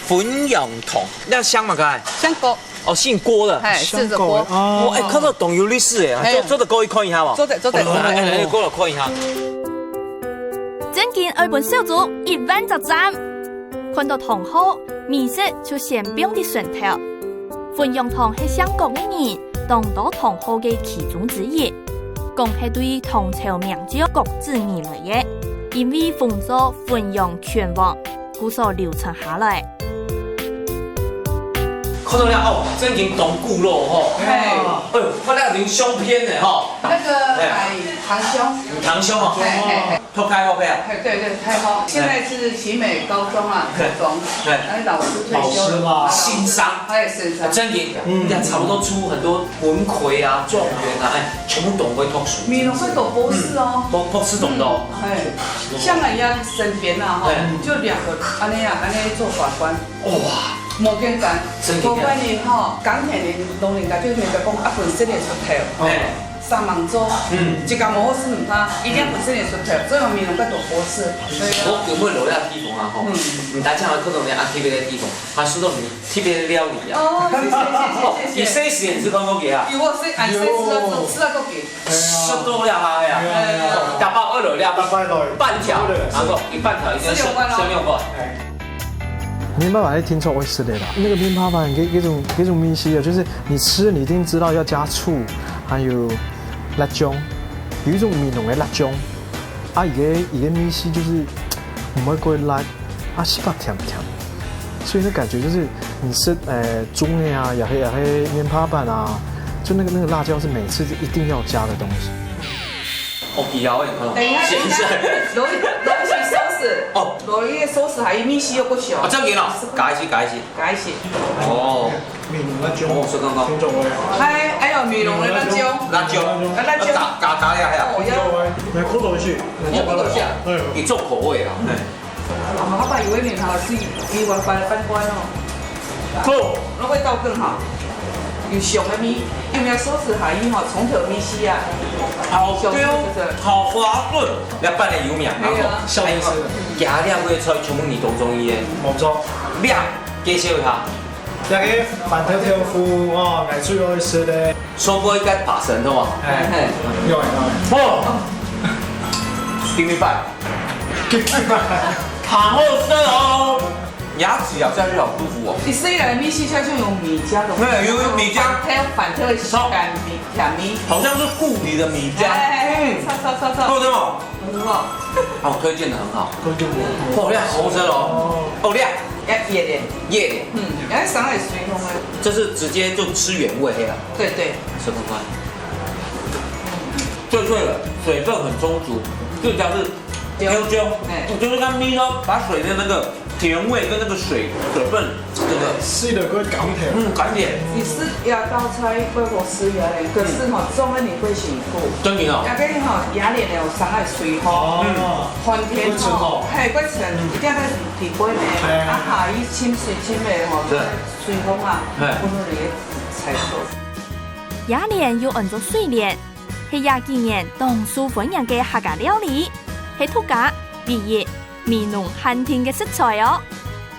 汾陽堂，該姓麼个？姓郭。哦，姓郭的。嘿，姓郭。姓郭的，哦。哦，哎，看到當有歷史哎，啊，嘿。做，做得過去看一下無？做得，做得。哦，來，來，來，過來看一下。正經愛分小鍾一萬隻讚。 看到堂號，美食就先放在脣頭。汾陽堂係姓郭个人當多堂號个其中之一，講係對唐朝名將郭子儀來个，因為封做汾陽泉王，故所流傳下來。看到了哦，正經當古老吼。嘿。哎喲，看到已經相片了吼。那個，哎，哎，糖香。糖香哦。嘿，嘿，嘿。 讀大學个啊？哎，對，對，大學。現在是奇美高中啊，嘿。國中，嘿。哎，老師退休了。老師啦。先生。哎，先生。正經，嗯。你看差不多出很多文魁啊、狀元啊，哎，全部都會讀書。美濃會讀博士哦。嗯，博，博士當多。嗯，哎，像人家身邊啊，吼，嘿。就兩個，按呢啊，按呢做法官。 哇，無簡單。真的。無怪你吼，講起來老人家就會講啊，本身就出頭，嘿。上網做，嗯。一個無好事毋怕，一定本身就出頭，所以我們攏在做博士。對啊。我有沒有留在地方啊？吼，嗯。你大家看到沒有啊？特別的地方，他說到你特別的料理啊。哦，謝謝，謝謝，謝謝。你細時也是看過佢啊？有，我細，俺細時啊，有。吃到過佢。 食到了下个啊，哎呀。打包二樓了，打包二樓。半條，然後一半條，一定是十六塊咯。十六塊。哎。面帕粄係定著會食个啦，那個面帕粄，這，這種，這種東西啊，就是你吃，你一定知道要加醋，還有辣椒，有一種美濃个辣椒，啊，佢个，佢个味緒就是毋會過辣， 啊，係較甜甜，所以那感覺就是你吃，呃，粽仔啊，也係，也係面帕粄啊，就那個，那個辣椒是每次一定要加的東西。哦，以後也可能。等一下，等一下，羅伊，羅伊是壽司。哦。羅伊的壽司還有米線又不小。啊，這樣給老師，改一些，改一些。改一些。哦。 美濃辣椒。哦，係剛剛。定著个。哎，哎喲，美濃个辣椒。辣椒。啊，辣椒。加，加，加一下。哦，要。來，苦口一下。哦，苦口一下。哎喲。一種口味啊。哎。哦，佢把有一點哈，係以外翻，翻關哦。好。那味道更好。有香个味，因為壽司下去吼，從頭味緒啊。好香，香，好滑潤，這粄仔有名，對啊。然後，還有，加兩味菜，全部你都中意个。沒錯。量，介紹一下。 這個番豆豆腐哦，𠊎最愛食个。上過一個八神湯啊。哎，有啊，有啊。哦，give me five。give me five。好好食哦。牙齒咬下去好舒服哦。你雖然米西下就有米漿的味道，對，有米漿。還有番豆的鹹味、甜味。好像是顧里的米漿。哎，嗯。臭，臭，臭，臭。對不對哦？很好。哦，推薦的很好。推薦的。哦，這好吃哦。哦，這。要熱的。熱的，嗯，要上來水烘啊。這是直接就吃原味黑了。對對。吃看看。脆脆的，水分很充足，就像是 對。 香蕉，哎。就是剛咪咯，把水的那個甜味跟那個水，水分，這個，是的，會甘甜。嗯，甘甜。你食這道菜，會好食呀嘞，可是吼，嗯。做得你會辛苦。真的哦。那個吼，鴨卵呢，有上來水吼，哦。嗯。寒天吼，會沉哦。嘿，會沉，嗯。一定要在底背呢，哎。啊，下去浸水浸的吼，對。水風啊，哎。不能你才熟。鴨卵又安做水蓮，係這幾年當受歡迎个客家料理，係獨家、唯一 美濃限定个食材哦。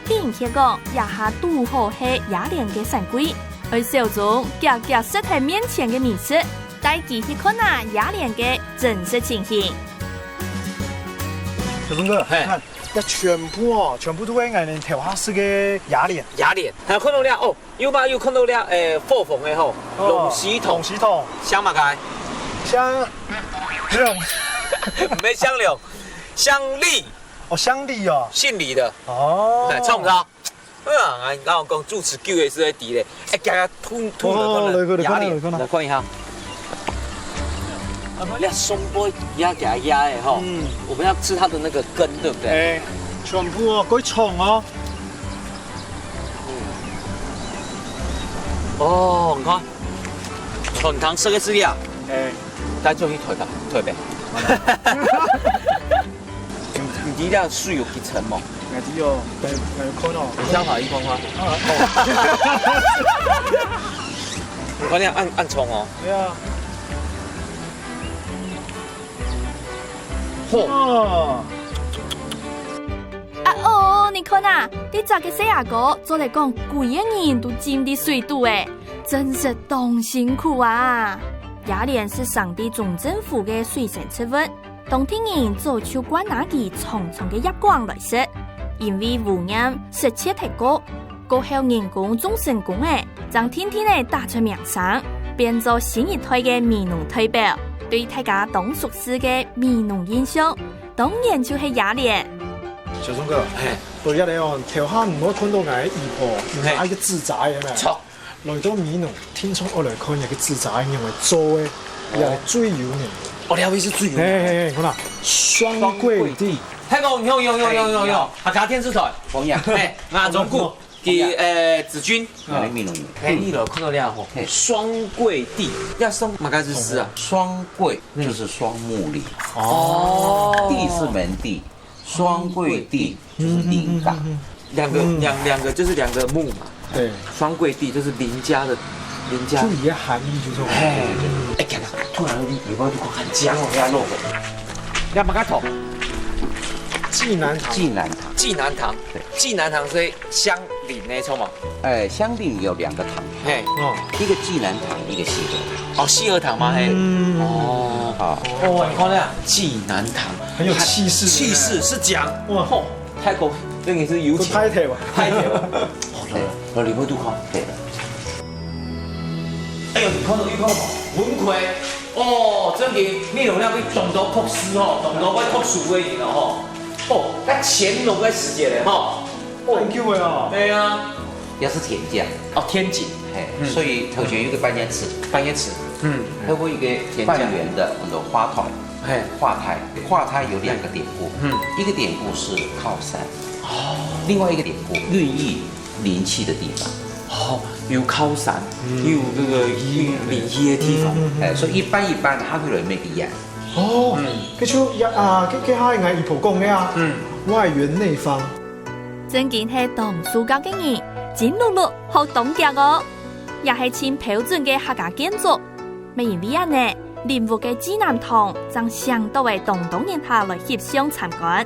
聽佢講，這下堵好係鴨卵个產季，愛小鍾遽遽食忒面前个美食，帶佢去看下鴨卵个真實情形。小鍾哥，嘿。你看，這全部哦，全部都係𠊎等頭下食个鴨卵。鴨卵，還有看到了哦， 有無？有看到了，誒，火紅个吼，哦，龍鬚糖。龍鬚糖。像麼个？像，這種。毋係香龍，香李。哦，香李哦。姓李的。哦。哎，差不多。哎呀，𠊎，𠊎講主持久个係會知咧。哎，剛剛吐，吐了，哦，吐了，來，來，來，鴨卵，來，來。來看一下。啊，你看上背也給它壓的吼。嗯。我們要吃它的那個根，對不對？哎，全部哦，過重哦。 哦，你看，傳統食个係啊，哎。帶轉去台北，台北。你，你知這水有幾深無？𠊎知哦，𠊎，𠊎有看哦。你想下去看看。啊，哦。你看這恁，恁重哦。對啊。 好。哦。啊哦，你看啊，這隻个細阿哥做得講歸個人都浸在水肚誒，真實當辛苦啊！鴨卵係生在中正湖个水生植物，當地人早就慣拿佢長長个葉梗來食，因為污染、食澀忒過， 過後人工種成功誒，正定定仔打出名聲，變做新一代个美濃代表。對大家當熟事个美濃印象，當然就係鴨卵。小鍾哥，嘿。對，鴨卵哦，頭下毋好看到𠊎个姨婆，嘿。拿一個紙遮仔，有無？著。來到美濃，聽說愛來看一個紙遮仔，仰會做誒，哦。也係最有名。哦，你還會係最有名。嘿嘿嘿，看啦，雙桂地。雙桂地。 大哥，你好，你好，你好，你好，你好，你好。客家電視台。朋友。嘿，𠊎中國，佢，呃，子君。啊，你美濃人。嘿，你來看到了吼，嘿。雙桂地，這雙麼个意思啊？雙桂就是雙木林，哦。地是門第，雙桂地就是鄰家。嗯，嗯，嗯，嗯，嗯。兩個，嗯。兩，兩個就是兩個木嘛。 對。雙桂地就是鄰家的，鄰家。這裡的含義就是這種。哎，哎，看看，突然有點尾巴就看見哦，要落水。要麼个糖？濟南糖。濟南糖。濟南糖。對。濟南糖係香林个，著無？哎，香林有兩個糖，嘿。哦。一個濟南糖，一個西河糖。哦，西河糖嘛，嘿。嗯。哦。啊。哦，你看那濟南糖，很有氣勢，氣勢，對不對？是講，哇。吼，太過，那個是有錢。不，派頭啊。派頭啊。 哦，來，來，你會拄看。嘿。哎喲，你看到，你看到無？文魁，哦，真个，你有影比當多博士吼，當多會讀書个人了吼。哦，該乾隆个時節咧吼。哦，很久了哦。對啊。也是天降。哦，天降。嘿，嗯。所以頭前有個半圓池。半圓池。嗯。還有一個半圓的那種花台。嘿。花台，花台有兩個典故。嗯。一個典故是靠山。哦。另外一個典故，孕育 靈氣的地方。哦，有靠山，嗯。有那個靈異的地方。嗯，嗯，嗯。哎，所以一般一般，佢會來乜个樣。哦，嗯。該就呀，啊，該，該下𠊎姨婆講个啊，嗯。外圓內方。真經係當受教个人，真努力學當遽哦，也係盡標準个客家建築。 乜因為恁呢，林屋个濟南堂正吸引到當多人客來翕相參觀。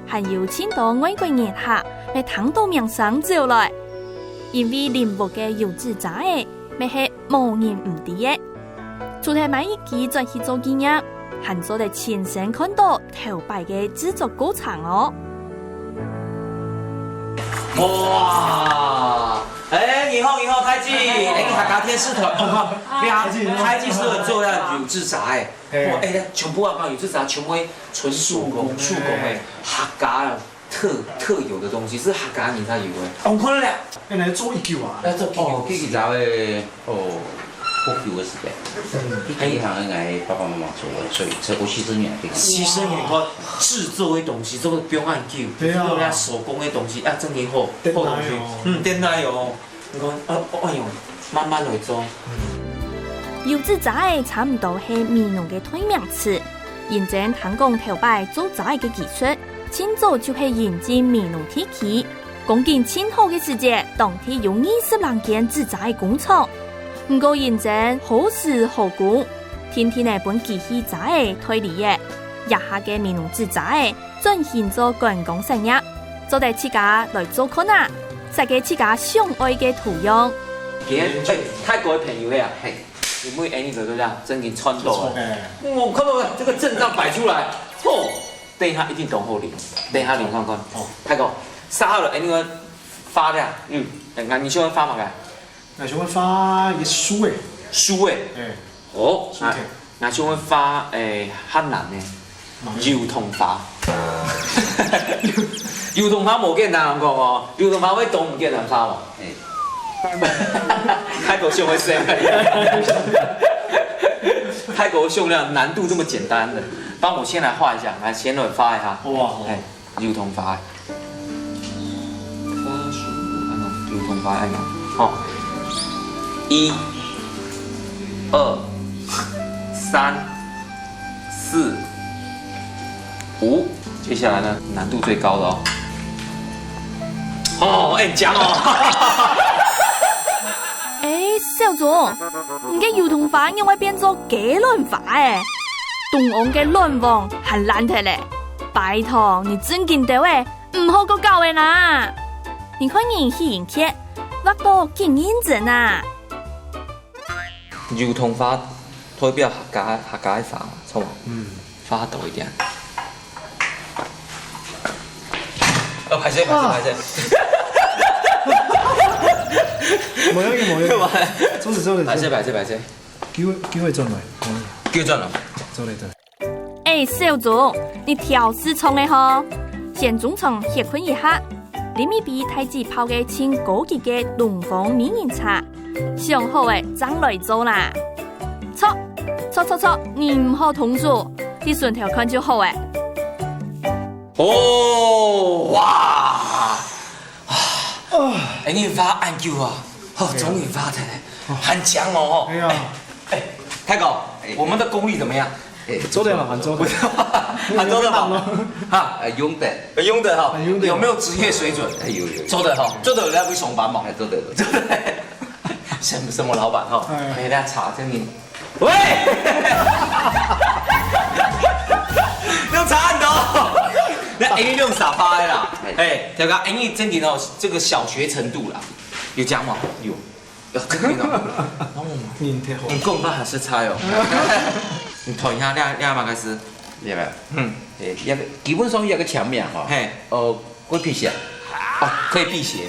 還有盡多外國人客乜聽到名聲走來，因為林屋个油紙遮仔乜係無人毋知个。除忒買一支轉去做紀念，還做得親身看到頭擺个製作過程哦。哇！ 哎，你好，你好，太子，哎，你客家電視台，哦，好，哎，太子，太子係做該油紙遮仔，哎。哦，哎，全部啊，油紙遮全部係純手工，手工，手工，哎。哎，客家啊，特特有的东西，是客家人才有的。哦，我看到了，原來做一久啊。要做一久。哦，幾久个，哦，好久个時間。嗯。一行个，爸爸妈妈做个，所以超過四十年个。四十年个製作个东西，做个不用按久，对啊。做人家手工个东西，啊，真个好，好东西。等来哦。嗯，等来哦。你看，啊，哎呦，慢慢来做。油紙遮仔差毋多係美濃个代名詞。認真聽講頭擺做遮仔个技術，盡早就係引進美濃地區。 光景盡好个時節，當地有二十零間紙遮仔工廠。毋過認真好時好工，定定仔分機器遮仔代理了。這下个美濃紙遮仔轉型做觀光產業，做得自家來做看啊，設計自家想愛个圖樣。今天，哎，泰國个朋友係啊，嘿，有沒有any个都這樣，真經賺到了。不錯欸。我看到這個陣仗擺出來，哦，等一下一定當好領，等一下領看看。哦。泰國，殺好了，any个 畫了，嗯，𠊎你想愛畫麼个？𠊎想愛畫一個樹仔。樹仔。哎。哦，樹仔。啊，𠊎想愛畫，哎，較難呢。麼个？油桐花。油桐花無簡單講哦，油桐花會當毋簡單畫哦。哎。泰國想愛生。泰國想了難度這麼簡單的，幫我先來畫一下，來先來畫一下。哇，好。哎。 油桐花。花束，按呢，油桐花按呢，吼。一、二、三、四、五，接下來呢，難度最高的哦。哦，哎，講哦。哎，小鍾，你个油桐花仰會變做雞卵花欸？東歐个卵黃還爛忒咧！拜託，你正經兜欸， 毋好過搞欸啦！你看人喜迎客，畫到幾認真啊！油桐花代表客家，客家个花，著無？嗯。畫多一點。哦，歹勢，歹勢，哇。歹勢。無要緊，無要緊。幹嘛？做事，做事，歹勢，歹勢，歹勢。機會，機會轉來，無要緊。機會轉來。做得，做得。 哎，小鍾，你挑事創个吼？先中場歇睏一下，啉一杯大姊泡个盡高級个東方美人茶，想好欸正來做啦。著，著，著，著，你毋好動手，你順頭看就好欸。哦，哇！啊，哎，你畫恁久啊？哦，終於畫忒了，還靚哦。哎呀。哎， 哎，泰哥，哎。我們的功力怎麼樣？哎，做得了，還做得。還做得嗎？哈，哎，用得。用得哈。哎，用得。有沒有職業水準？哎，有，有，有。做得哈，做得有在上班嘛？哎，做得，做得。什麼，什麼老闆哈？哎。每天查證明。喂！用查案的哦。那哎，用沙發的啦。哎。哎，大哥，哎，你正經哦，這個小學程度啦，有講嗎？有。 認忒好。你講話還係差哦。你讀一下，這，這麼个字？這個，嗯。誒，這個基本上這個簽名吼，嘿。呃，會辟邪。哦，可以辟邪。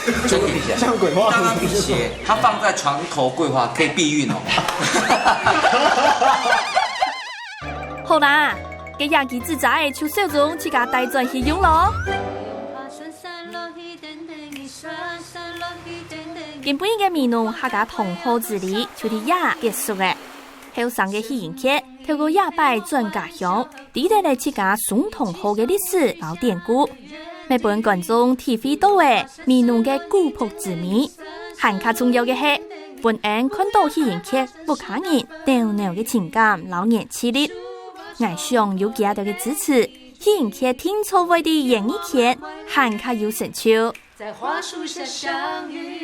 可以辟邪。像鬼話。當然辟邪，它放在床頭櫃的話，可以避孕哦。好啦，該這支紙遮仔就小鍾自家帶轉去用囉。 今晡日个美濃客家同好之旅就在這結束了。後生个喜迎客透過這擺轉家鄉，知得了自家松塘號个歷史摎典故，乜分觀眾體會到了美濃个古樸之美。還較重要个係，分𫣆看到喜迎客屋下人濃濃个情感摎凝聚力。𠊎想有佢兜个支持，喜迎客定著會在演藝圈還較有成就。在花樹下相遇。